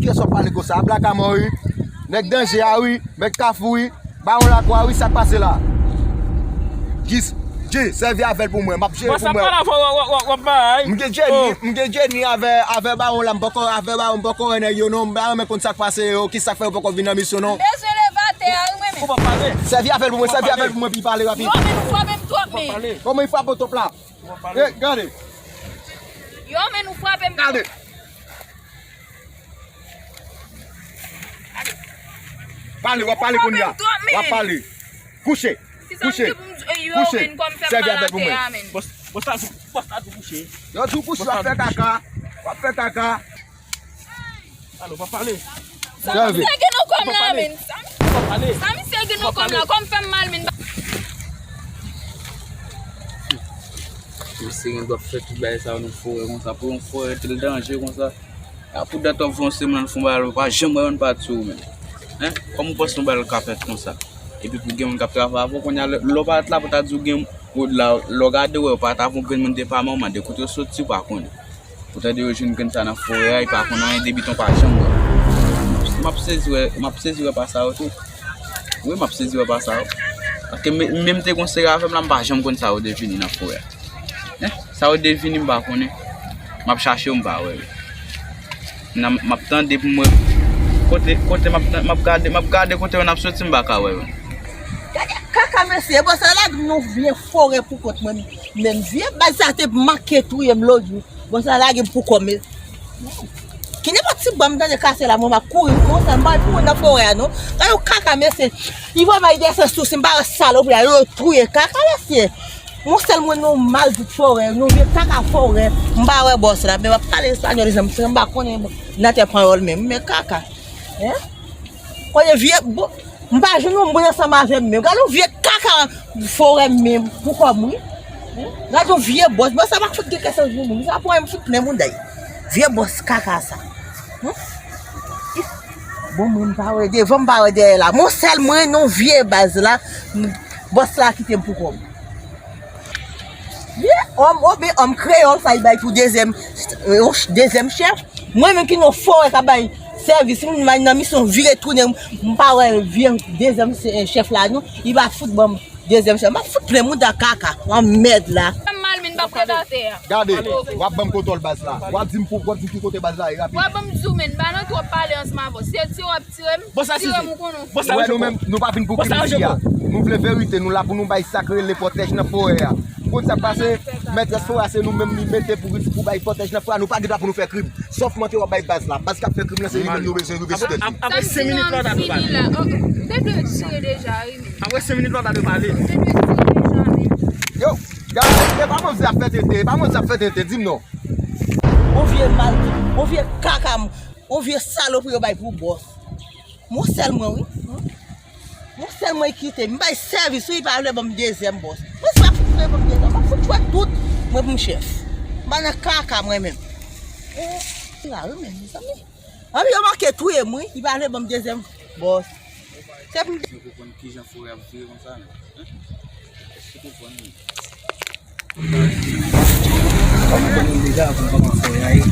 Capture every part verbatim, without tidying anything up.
Kiyès w ap pale konsa? Blaka mò wi. Nèg danje a wi. Mèt kafou wi. Bawon lakwa wi, sa k pase la? Jis, Jay, sèvi avè l pou mwen. M ap jere pou mwen. M gen Jenny, m gen Jenny avè, avè bawon la. M poko, avè bawon, m poko wè nèg yo non. M pa renmen konn sa k pase yo. Ki sa k fè yo poko vin nan misyon non? Bezwen leve atè a wi mwen menm. Sèvi avè l pou mwen, sèvi avè l pou mwen, pi pale rapid. Yo, men nou frape m twòp men. Kòman li frape w twòp la? Eh, gade. Yo, men nou frape m twòp. Gade. Pale, w ap pale kounye a. W ap pale. Kouche. Kouche. Kouche. Sèvi avè l pou mwen. Bòs, bòs la di, bòs la di kouche. Yo di w kouche, w ap fè kaka. W ap fè kaka. Alo, w ap pale. Sa misye gen nan kòm la, men. Sa misye gen nan kòm la, kòm fè m mal, men. Misye gen dwa fè tout bagay sa yo nan forè konsa. Pou yon forè tel danje konsa. A pou dat w ap fè yon semèn fè yon bagay la, ou pa janm wè youn pati ou menm. Hein? Kòman w panse yon bagay la ka fèt konsa? Epi pou gen moun k ap travay avè w, kounye a lè, lè w pa t la pou ta di w gen, ou la, lè w gade w wè, ou pa t avè yon grenn moun te pa manman, de kote w soti ou pa konnen. Ou tande yo jwenn grenn sa nan forè a, li pa konn anyen, depi tan pa janm wè. M ap sezi wè, m ap sezi wè pa sa yo tou. Wi, m ap sezi wè pa sa yo. Paske m, menm te gon seri avè m la, m pa janm konn sa yo devini nan forè a. Eh, sa yo devini m pa konnen. M ap chache yo m pa wè yo. Nan, m ap tande pou m wè kote, kote m ap tan-, m ap gade, m ap gade kote yo n ap soti m pa ka wè yo. Gade kaka mesye, bòs la lage m nan vye forè pou kont mwen menm. Vye baz sa te manke touye m lòt jou. Bòs la lage m pou kò m. Ki nenpòt ti bwa m tande kase la, mwen m ap kouri, m konsa, m pa pou nan forè a non. Gade yon kaka mesye. Li va bay desans tou, si m pa wè salopri a, yo touye kaka mesye. Yon sèl mwen nan yon mal di forè, yon vye kaka forè. M pa wè bòs la, men m ap pale espanyòl, zanmi, m pa konnen nan tè panyòl menm, men kaka. Hein? Kote vye, bon, m pa jwenn yon moun ansanm avè m menm. Gade yon vye kaka forè menm pou kò m wi. Gade yon vye bòs. Bòs sa pa fout gen kè sans pou moun. Sa pou m fout plen moun dèy. Vye bòs kaka sa. Bon, mwen m pa wè devan, m pa wè dèyè la. Mwen sèl mwen nan vye baz la. Bòs la kite m pou kò m. Vye òm, oben òm kreyòl sa y bay pou dezyèm, dezyèm chèf. Mwen menm ki nan forè k ap bay sèvis, m nan misyon vire tounen, m pa wè vye dezyèm chèf la non, li pa fout ban m dezyèm chèf. M ap fout plen mouda kaka, anmèd la. Fè m mal, men m p ap ret atè a. Gade, w ap ban m kontwòl baz la. W ap di m pou, w ap di m ki kote baz la ye rapid. W ap ban m di w, men m pa nan twòp pale ansanm avè w. Se tire w ap tire m. Bon, sa sifi. Bon, sa sifi. Ou wè, nou menm, nou pa vin pou krim isi a. Nou vle verite, nou la pou nou bay sa k rele pwotèj nan forè a. Ou konn sa k pase? Mètrès forè a se nou menm li mete pou, pou bay pwotèj nan forè a. Nou pa gen dwa pou nou fè krim. Sòf manti w ap bay baz la. Baz k ap fè krim nan se li menm nou bezwen rive sou tèt li. Apre senk minit la, w ta dwe pale. Ou te dwe tire deja, wi, men. Apre senk minit la, w ta dwe pale. Ou te dwe tire deja, men. Yo, gade, e pa manzè ap fè tenten, e pa manzè ap fè tenten, di m non. On vye mal, on vye kaka, on vye salopri yo bay pou bòs. Mwen sèl mwen wi. Mwen sèl mwen kite. M bay sèvis wi, pa vle ban m dezyèm bòs. Mwen si pa fout vle ban m dezyèm, m ap fout jwe tout mwen pou m chèf. M pa nan kaka mwen menm. Eh, la wi menm, mezanmi. Anpi yo manke touye m wi, li pa vle ban m dezyèm bòs. Se pou m. Èske w konprann kijan forè ap vire konsa menm? Èske w konprann menm? Kòm ou konnen deja, konn kòman fò y a ye.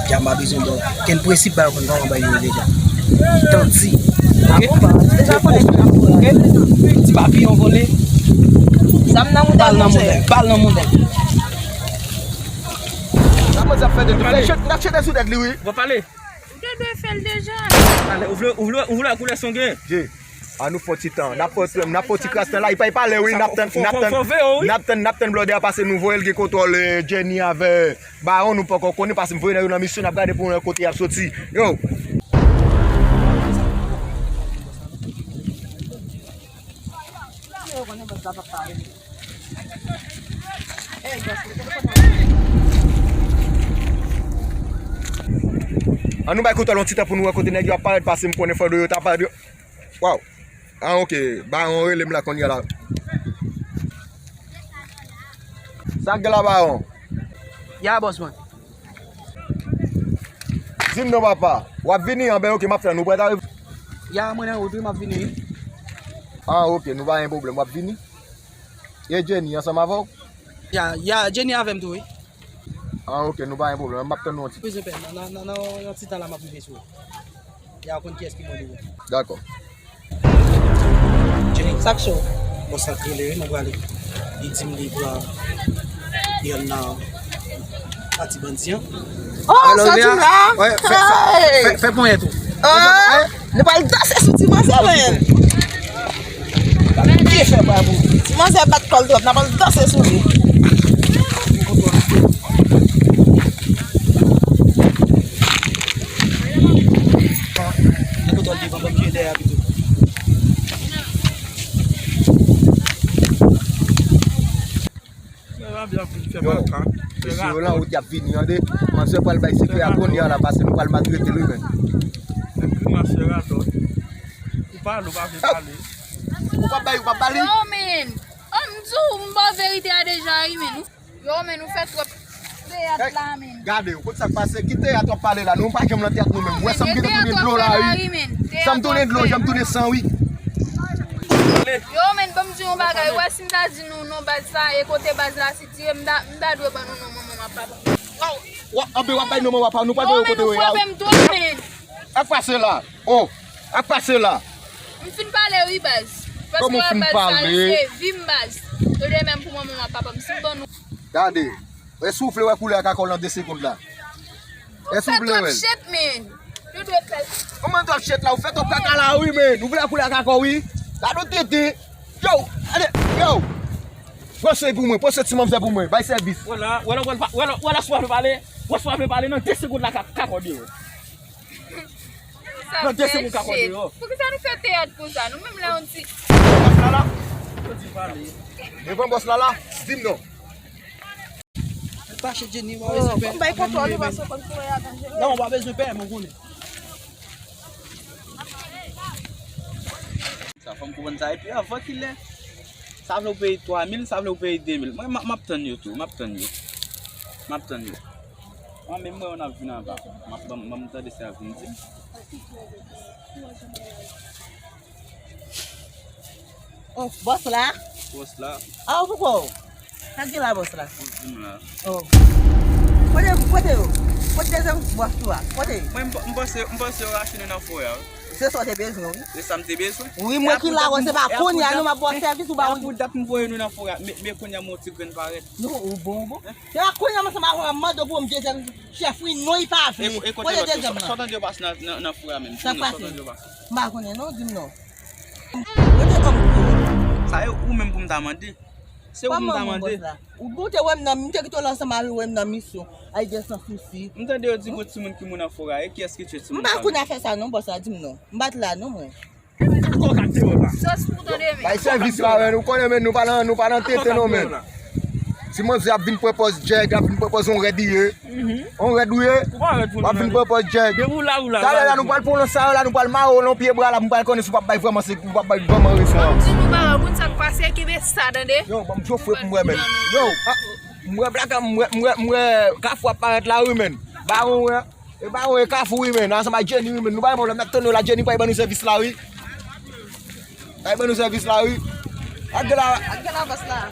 Dja m pa bezwen ba w kenn prensip, ba yo konn kòman bay yo deja. Tanti. Oke? Deja konnen ki jan fò y a ye. Ti papiyon vole. Zam nan mouda l, monchè. Bal nan mouda l. Sa mwen ap fè de tout. N ap chete sou tèt li, wi. Ou te dwe fè l deja. Ale, ou vle, ou vle, ou vle koulè son gen? Je. An nou fè yon ti tan. N ap fè, n ap fè yon ti kras tan la. Li pa, li pa lè, wi. N ap tann, n ap tann, n ap tann, n ap tann blòdè a pase nou voye l gen kontwòl, eh, Jenny avè Bawon, nou poko konnen, pase m voye nèg yo nan misyon, n ap gade pou nou wè kote y ap soti. Yo! An nou bay kontwòl yon ti tan pou nou wè kote nèg yo ap parèt, pase m konnen fò yo ta parèt. Waw. Ah, ok. Bawon rele m la kounye a la. Sa k gen la, Bawon? Ya, bòs mwen. Di m non, papa. W ap vini? Anben, ok, m ap tann ou. Ou prèt a rive? Ya, mwen nan wout wi, m ap vini wi. Ah, ok, nou pa gen pwoblèm. W ap vini? E Jenny ansanm avè w? Ya, ya, Jenny avè m tou wi. Ah, ok, nou pa gen pwoblèm. M ap tann nou yon ti. Bezwen pè, nan, nan, nan, nan yon ti tan la, m ap rive sou ou. Ya konn kiyès ki mwen li ye. Dakò. Jay, sa k cho? Bòs la k rele wi, nou prale. Li di m li pran yonn nan pati bandi an. Oh, sa di m la? Fè, fè, fè, fè ponyèt ou. Oh, nou pral danse sou ti manzè, men. Byen fè, bravo. Ti manzè bat kò l twòp, n ap al danse sou li. Nan kote w devan, ban m vye dèyè a pito. Yo, mesye yo lan wout y ap vini an de. Manzè pral bay sekrè a kounye a la, paske nou pral maltrete l wi, men. Ou pa pale, ou pa vle pale. Ou p ap bay, ou p ap pale. Yo, men. Oh, m di w, m ba w verite a deja wi, men. Yo, men nou fè twòp teyat la, men. Gade, ou konn sa k pase? Ki teyat w ap pale la? Nou pa janm nan teyat nou menm. Ou wè sa m gentan tounen dlo la, wi. Sa m tounen dlo, jan m tounen san, wi. Yo, men, ban m di yon bagay. Ou wè si m ta di nou non baz sa, e kote baz la sitiye, m ta, m ta dwe ban nou non manman w ak papa m. Anben w ap bay non manman w ak papa, nou pa dwe kote yo ye a. Yo, men, nou frape m twòp, men. Ak pase la. Oh, ak pase la. M fin pale wi baz. Paske w ap baz sa, se vi m baz. Yo de menm pou manman w ak papa m. Si m ban nou. Gade. E si w vle wè koulè a kakò w nan de segonn la? E si w vle wè l? Ou fè twòp shit, men. Yo dwe fè. Kòman twòp shit la? Ou fè twòp kaka la wi, men. Ou vle wè koulè a kakò w wi. Gade w tete. Yo, ale, yo. Pran swen pou mwen, pran swen ti manzè pou mwen. Bay sèvis. Wè la, wè la, wè la, wè la, wè la, si w pa vle pale, wè si w pa vle pale nan de segonn la ka, kakò deyò. Nan de segonn ka konte yo. Poukisa nou fè teyat konsa? Nou menm lè yon ti. Bòs la la. Yo di pale. Devan bòs la la, di m non. Tache Jenny, w pa bezwen pè. Bay kontwòl ou paske w konn koulè a danjere. Non, w pa bezwen pè, mwen konnen. Sa fò m konprann sa. Epi avan kilè? Sa vle w peye twa mil, sa vle w peye de mil. Mwen, m, m ap tann yo tou, m ap tann yo. M ap tann yo. Mwen menm, mwen, n ap vin anba. M ap, ban m, ban m tande sa y ap vin di m. Oh, bòs la? Bòs la. Ah, ou poko? Sa k gen la, bòs la? Ou di m la. Oh. Kote, kote yo? Kote dezyèm bòs ou a? Kote? Mwen, m, m panse, m panse yo rache nou nan forè a, wi. Se sa w te bezwen, wi. Se sa m te bezwen. Wi, mwen ki la, wè, se pa kounye a, non, m ap ba w sèvis, ou ba mwen. Pou dat m voye nou nan forè a, men, men kounye a, m wè yon ti grenn parèt. Non, ou bon, ou bon. Se pa kounye a, m ansanm avè w, m mande w pou yon dezyèm chèf, wi, non, li pa vle. E, e kote lòt yo? Sa w tande yo pase nan, nan, nan forè a menm? Sa k pase? M pa konnen, non, di m non. Yo te kòm pou yo. Sa e ou menm pou m ta mande. Se ou m ta mande. Ou, ou te wè m nan, m te kite w la ansanm avè w, wè m nan misyon. Ay, gen san sousi. M tande yo di gon timoun ki mouri nan forè a. E kiyès ki tiye timoun sa? M pa konn afè sa non, bòs la, di m non. M pa t la non, mwen. Kòk ak deyò la. Sòs pou tande men. Bay sèvis la, men. Ou konnen, men, nou pa nan, nou pa nan tete non, men. Ti manzè ap vin pran pòz djèg, ap vin pran pòz yon rèd li ye. On rèd ou ye? W ap vin pran pòz djèg. Talè la, nou pral pran sa yo la, nou pral mare w nan pye bra la, m pral konnen si w p ap bay vrèman, se ou p ap bay vrèman rezon an. Ban m di nou bagay, ou konn sa k pase, kenbe sa, tande. Yo, ban m jofre pou m wè, men. Yo, ah, m wè blaka, m wè, m wè, m wè Kafou ap parèt la, wi, men. Bawon, wè. E bawon, e Kafou, wi, men. Ansanm ak Jenny, wi, men. Nou pa gen pwoblèm, n ap tann yo la, Jenny pral ban nou sèvis la, wi. Ay, ban nou sèvis la, wi. Ak de la, ak de la, bòs la.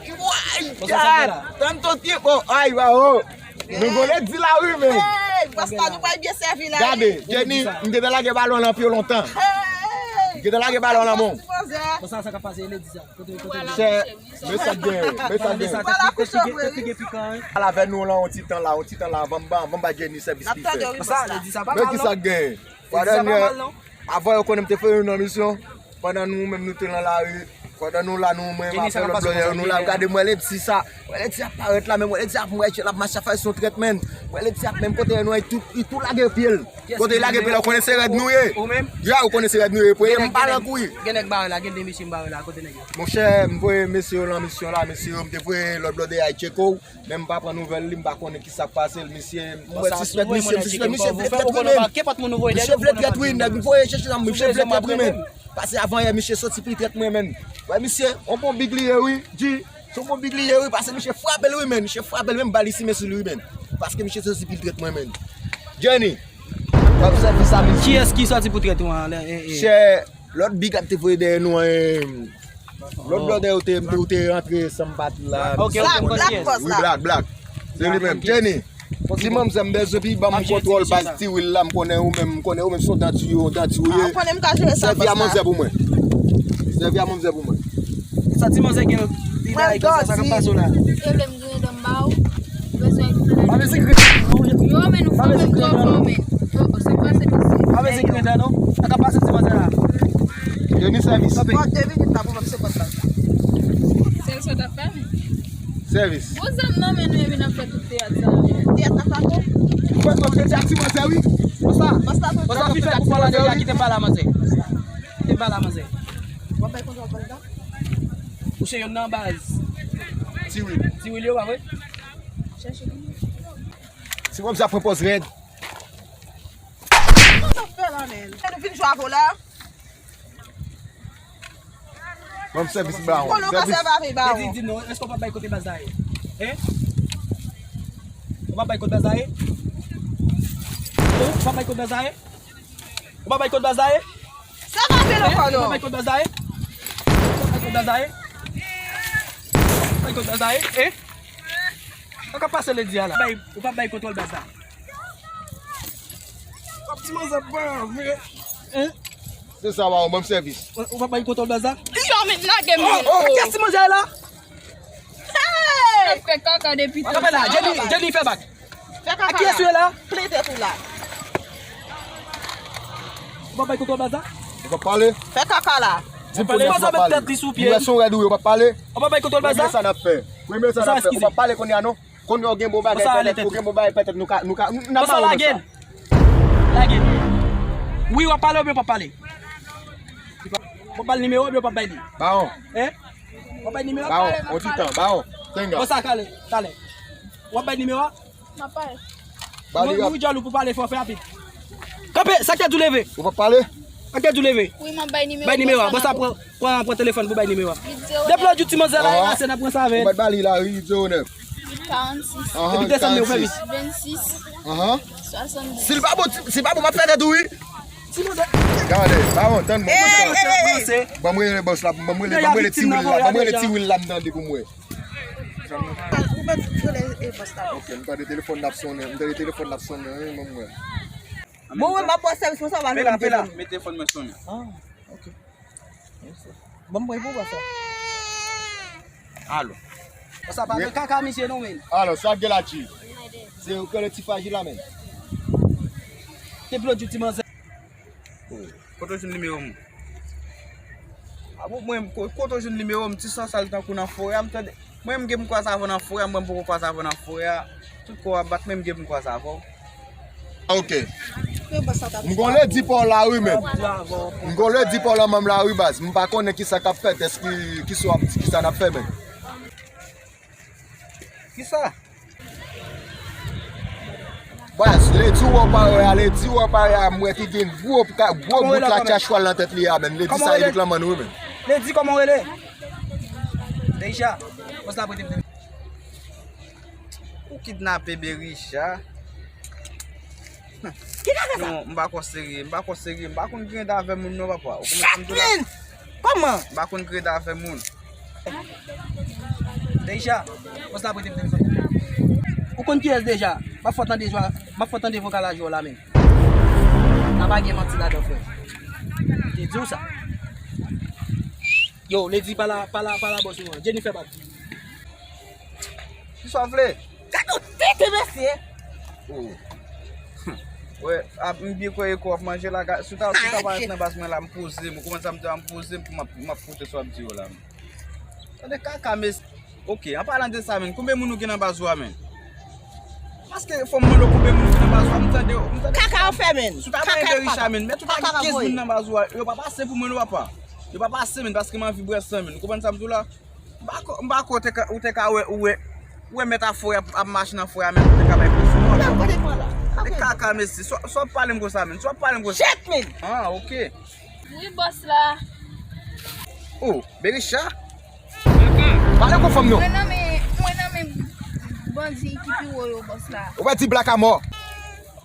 Ay, gad. Tann ton ti, bon, ay, ba, oh. Nou gon ledi la, wi, men. Hey, bòs la, nou pral byen sèvi la, wi. Gade, Jenny, m te lage balon lan pi lontan. Hey. M te lage balon lan, bon. Bòs la, sa k ap pase, ledi sa. Kote, kote, kote. Chè, men sa k genyen, men sa k genyen. Ala avè nou lan, yon ti tan la, yon ti tan la, anvan m ba, anvan m ba Jenny sèvis li fè. Sa, ledi sa pa mal, non. Men ki sa k genyen. Pandan nou, avan yo konnen m te fè youn nan misyon, pandan nou menm nou te nan lari, pandan nou la nou menm avè lòt blòdè yo, nou la gade m wè ledi sa, wè ledi ap parèt la, men wè ledi ap mwen l ap mache ap fè son trèt, men wè ledi ap menm kote nou, li tou, li tou lage pye l. Kote li lage pye l la, ou konnen se rèd nou ye. Ya, ou konnen se rèd nou ye. Premye m pa nan kouri. Gen nèg bare la, gen de mesye m bare la, kote nèg yo? Monchè, m voye mesye yo lan misyon la, mesye yo, m te voye lòt blòdè a tcheke w. Men m pa pran nouvèl li, m pa konnen kisa k pase l, misye, m wè l sispèk, misye, m sispèk, misye vle trèt wi, men. Misye vle trèt wi, nèg m voye chèche nan misye vle trèt wi, men. Pase avan yè, misye soti pi trèt mwen, men. Wè, misye, on bon big li ye wi, G. Se on bon big li ye wi, pase misye frape l wi, men. Misye frape l, men m ba li simen sou li wi, men. Paske misye soti pi trèt mwen, men. Jenny, w ap sèvi sa, misye. Kiyès ki soti pou trèt ou an? Chè, lòt big la m te voye dèyè nou an, lòt blòdè yo te, yo te rantre san m pa t la. Ok, ok, m konn kiyès. Wi, Black, Black. Se li menm. Jenny, Ti manzè, m bezwen pi ban m kontwòl baz Tiwil la, m konnen ou menm, m konnen ou menm se yon danti, yon danti ou ye. Ou konnen m ka jere sa, bòs la. Sèvi a manzè pou mwen. Sèvi a manzè pou mwen. Sa ti manzè gen nan li la, sa k ap pase w la? Yo, men nou fò menm twò fò, men. Yo, se pa se mesye. Pa bezwen kriye non. Sa k ap pase ti manzè la? Yo ni sèvis. Bon, de minit la pou m ap se kòd la. Sèl sa w t ap fè, men. Sèvis. Bon, zam nan, men nou epi n ap fè tout teyat sa. Teyat n ap fè ankò? Ou fè twòp teyat ti manzè, wi. Konsa. Konsa, fi fè pou pale de la, kite m pale a manzè. Kite m pale a manzè. W ap bay kontwòl baz la? Ou se yonn nan baz. Tiwil. Tiwil yo, pa vre? Chèche li. Ti manzè ap pran pòz rèd. Sa w ap fè la, men? Nou vin jwe avè w la? Ban m sèvis bawon. Konnen w ka sèvi avè bawon. Di, di non, èske w p ap bay kote baz la ye? Hein? Ou p ap bay kote baz la ye? Hein? Ou p ap bay kote baz la ye? Ou p ap bay kote baz la ye? Sa va fè lòkò non. Ou p ap bay kote baz la ye? Ou p ap bay kote baz la ye? Ou p ap bay kote baz la ye? Hein? Sa k ap pase lè di a la? Bay, ou p ap bay kontwòl baz la. Ti manzè pa vre. Hein? Se sa, bawon, ban m sèvis. Ou, ou p ap bay kontwòl baz la? Yo, men lage m. Oh, oh, kiyès ti manzè la? Hey! Fè kaka depi tan sa. Jenny, Jenny, fè bak. Fè kaka la. Kiyès ou ye la? Plete tou la. Ou p ap bay kontwòl baz la? Ou p ap pale? Fè kaka la. Di m kounye a si w p ap pale. Ou wè se yon rèd ou ye, ou p ap pale? Ou p ap bay kontwòl baz la? Premye sa n ap fè. Premye sa n ap fè. Ou p ap pale kounye a non. Kounye a w gen bon bagay, petèt, ou gen bon bagay, petèt nou ka, nou ka, n ap ba w sa. Lage l. Lage l. Wi, w ap pale oubyen w p ap pale? W ap bay nimewo oubyen w p ap bay li? Bawon. Hein? W ap bay nimewo? Bawon, on ti tan, bawon. Tenga. Bon, sa, talè, talè. W ap bay nimewo a? M ap pale. Ba li rap. Mouri djòl ou pou pale fò, fè rapid. Kanpe, sa k te di w leve? Ou p ap pale? Sa k te di w leve? Wi, m ap bay nimewo. Bay nimewo a. Bon, sa pran, pran, pran telefòn pou bay nimewo a. Depi lòt jou ti manzè la, se n ap pran sa avè l. Ou mèt ba li la, wi, zewo nèf. Karannsis. Epi desann men ou fè vit. Vennsis. Swasanndis. Si l pa bon, si l pa bon, m ap fè tèt ou, wi. Ti manzè. Gade, bawon, tann mwen. Ban m rele bòs la, ban m rele, ban m rele Tiwil la, ban m rele Tiwil la, m tande pou m wè. Ou mèt rele, e, bòs la. Ok, m tande telefòn n ap sonnen, m tande telefòn n ap sonnen, wi, ban m wè. Bon, wi, m ap ba w sèvis konsa, w a jwenn telefòn. Met telefòn mwen sonnen. Ah, ok. Ban m pran pou bòs la. Alo. Sa pa de kaka misye non, men. Alo, sa gen la, G? Se ou kole ti fajil la, men. Te plodye ti manzè. Kote w jwenn nimewo m? A bon, mwen, ko-, kote w jwenn nimewo m? Ti sansal tankou nan forè a, m tande. Mwen, m gen m kwaze avè w nan forè a, mwen, m poko kwaze avè w nan forè a. Tout kò w ap bat, mwen, m gen m kwaze avè w. Ok. M gon ledi pa w la wi, men. M gon ledi pa w la, manm la wi, baz. M pa konnen kisa k ap fèt, èske, kisa w ap di, kisa n ap fè, men. Kisa? Baz, ledi w ap pare a, ledi w ap pare a, m wè ki gen gwo, gwo bout la tchachwal nan tèt li a, men. Ledi sa, e lik lanmann wi, men. Ledi, kòman w rele? Deja. Bòs la prete m. Ou kidnape Bericha. Ki ka fè sa? Non, m pa kwè w serye, m pa kwè w serye, m pa konn krede avè moun non, papa. Ou konprann sa m di w la? Kòman? M pa konn krede avè moun. Deja, bòs la prete m telefòn. Ou konn kiyès Deja? M ap fè w tande jwa, m ap fè w tande vokal a jwa w la menm. Sa pa gen manti ladan, frè. Te di w sa. Yo, Lady, pale a, pale a, pale a bòs ou an. Jennifer bat. Kisa w vle? Gade yon tete mesye. Oh. Wè, ap, m byen kwè e kou w ap manje la. Ga-, si w ta, si w ta parèt nan baz mwen la, m poze m. Ou konprann sa m di a, m poze m pou m ap, m ap koute sa w ap di yo la. Tande kaka, mes-, ok, an palan de sa, men, konbyen moun ou gen nan baz ou a, men? Paske fò m mande w konbyen moun ou gen nan baz ou a, m tande, m tande. Kaka w fè, men. Si w ta voye Bericha, men, men ou ta gen kenz moun nan baz ou a, yo pa pase pou mwen, non, papa. Yo pa pase, men, paske m anvi bwè san, men. Ou konprann sa m di w la? M pa ko-, m pa kwè ou te ka, ou te ka wè, ou wè, ou wè mèt a forè ap, ap mache nan forè a, men ou te ka bay presyon. Nan kote pran la? E kaka, mesye, sa w ap pale m konsa, men? Sa w ap pale m konsa? Chet, men! Ah, ok. Wi, bòs la. Oh, Bericha? Pale kou fanm non. Mwen nan men, mwen nan men bandi ki pi wo yo, bòs la. Ou pa di blak a mò.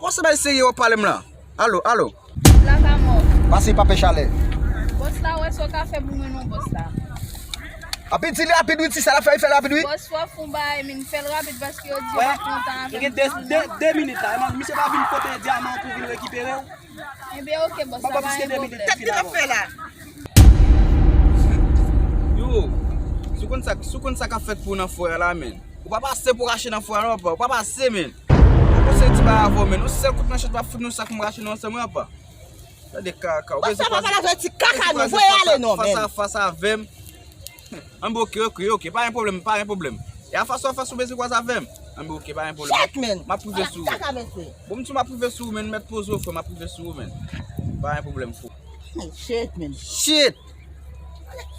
Bon, se bay serye w ap pale m la. Alo, alo. Blak a mò. Pase pa pè chalè. Bòs la, wè sa w ka fè pou mwen non, bòs la. Rapid, di li rapid, wi, ti sa l ap fè, fè l rapid, wi. Bòs, fò fon bagay, men fè l rapid paske yo di yo pa kontan avè m. Gen de, de, de minit la, eman, misye pa vin pote dyaman pou vin rekipere w. Ebyen, oke, bòs, sa pa gen pwoblèm. Tèt ki t ap fè la. Yo, si w konn sa, si w konn sa k ap fèt pou w nan forè a la, men. Ou pa pase pou rache nan forè a, non, papa. Ou pa pase, men. Ou konseye ti bagay avè w, men. Yon sèl kout manchèt w ap fout nou sa pou m rache nou ansanm, wi, papa. Gade kaka, ou bezwen kwaze. Papa, pa la fè ti kaka, non, voye ale, non, men. Fas a fas avè m. Anben, oke, oke, oke, pa gen pwoblèm, pa gen pwoblèm. E a fas a fas ou bezwen kwaze avè m? Anben, oke, pa gen pwoblèm. Shit, man. M ap rive sou ou. Bon, m di w m ap rive sou ou, men, mèt poze w, frè, m ap rive sou ou, men. Pa gen pwoblèm, frè. Shit, man. Shit.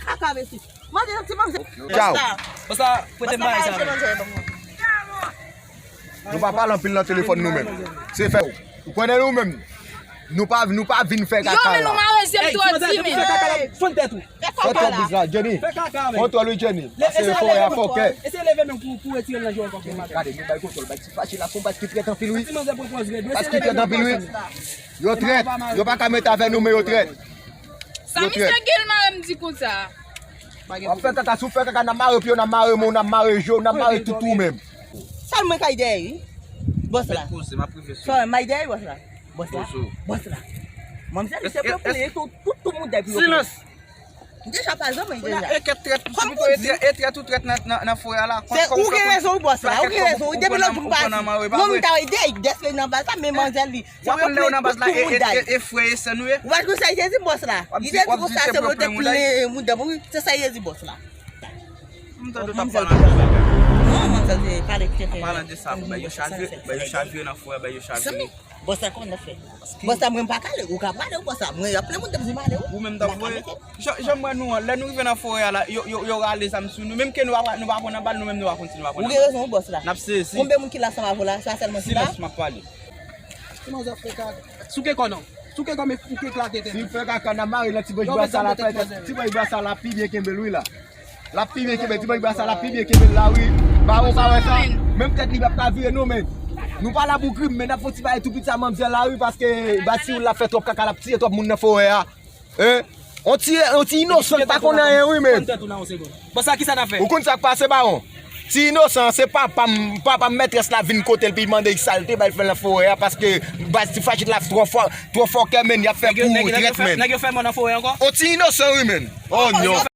Kaka, mesye. Mande yon ti manzè. Tchaw. Bòs la, prete m bagay sa. Nou pa pale anpil nan telefòn nou menm. Se fè w. Ou konnen nou menm. Nou pa, nou pa vin fè kaka la. Yo, men nou mare zye m twò di, men. Fann tèt ou. Fè twòp bouch la, Jenny. Fè kaka, men. Kontwòl wi, Jenny. Pase fò a fò kè. Eseye leve men pou, pou retire l nan je w ankò. Jenny, gade, nou bay kontwòl, bay ti fache la, son baz ki trèt anpil wi. Baz ki trèt anpil wi. Yo trèt, yo pa ka met avè nou, men yo trèt. Sa misye gen l mare m di konsa. W ap fè kaka, si w fè kaka, n ap mare pye w, n ap mare men w, n ap mare je w, n ap mare tout ou menm. Sèl mwen k ay dèyè wi. Bòs la. Mèt poze, m ap rive sou ou. Sèl mwen k ay dèyè bòs la. Bòs la. Bòs la. Manmzèl, se pou yo plen tout, tout, tout moun dèyè pou yo plen. Silans. M deja pa zanmi deja. E kèt trèt, e trèt ou trèt nan, nan, nan forè a la. Se ou gen rezon wi bòs la, ou gen rezon wi. Depi lòt jou m pa di. Non, m ta ede dèske nan baz la, men manzèl li. Se yo plen tout moun dèyè. E frè e sè nou ye. Ou pa konn sa Jezi bòs la. Jezi konsa se yo te plen moun dèyè wi. Se sa Jezi bòs la. M tande w t ap pale anpil bagay. Non, manzèl te pale tenten. An palan de sa, bèy yo chavire, bèy yo chavire nan forè, bèy yo chavire. Bòs la, kòman n ap fè? Bòs la, mwen m pa ka ale, ou ka prale wi bòs la. Mwen y ap plen moun t ap di m ale wi. Ou menm t ap voye. Jan, jan m wè nou an, lè nou rive nan forè a la, yo, yo, yo rale zam sou nou. Menm ke nou pa, nou pa pran nan bal, nou menm nou pa konn si nou pa pran nan bal. Ou gen rezon wi bòs la. N ap sezi. Konbyen moun ki la ansanm avè w la? Se a sèlman ki la? Silans, m ap pale. Ti manzè ap fè kaka. Souke kò non. Souke kò men ou ke eklate tèt. Si l fè kaka, n a mare l nan ti branch bwa sa la, ti branch bwa sa la pi byen kenbe l wi la. L ap pi byen kenbe, ti branch bwa sa la pi byen kenbe l la wi. Bawon pa wè sa. Menm tèt li p ap ka vire non men. Nou pa la pou krim, men n ap fè yon ti bagay tou piti a manmzèl la wi, paske baz si w la fè twòp kaka, l ap tiye twòp moun nan forè a. Hein? On ti, on ti inosan k pa konn anyen wi men. Bon, sa ki sa n ap fè? Ou konn sa k pase, bawon? Ti inosan, se papa m, papa m mètrès la vin kote l, pi mande l sa l te bay fè nan forè a, paske baz ti fachit la twò fò, twò fòkè men, y ap fè pou trèt men. Nèg yo fè mò nan forè ankò? On ti inosan wi men. Oh non.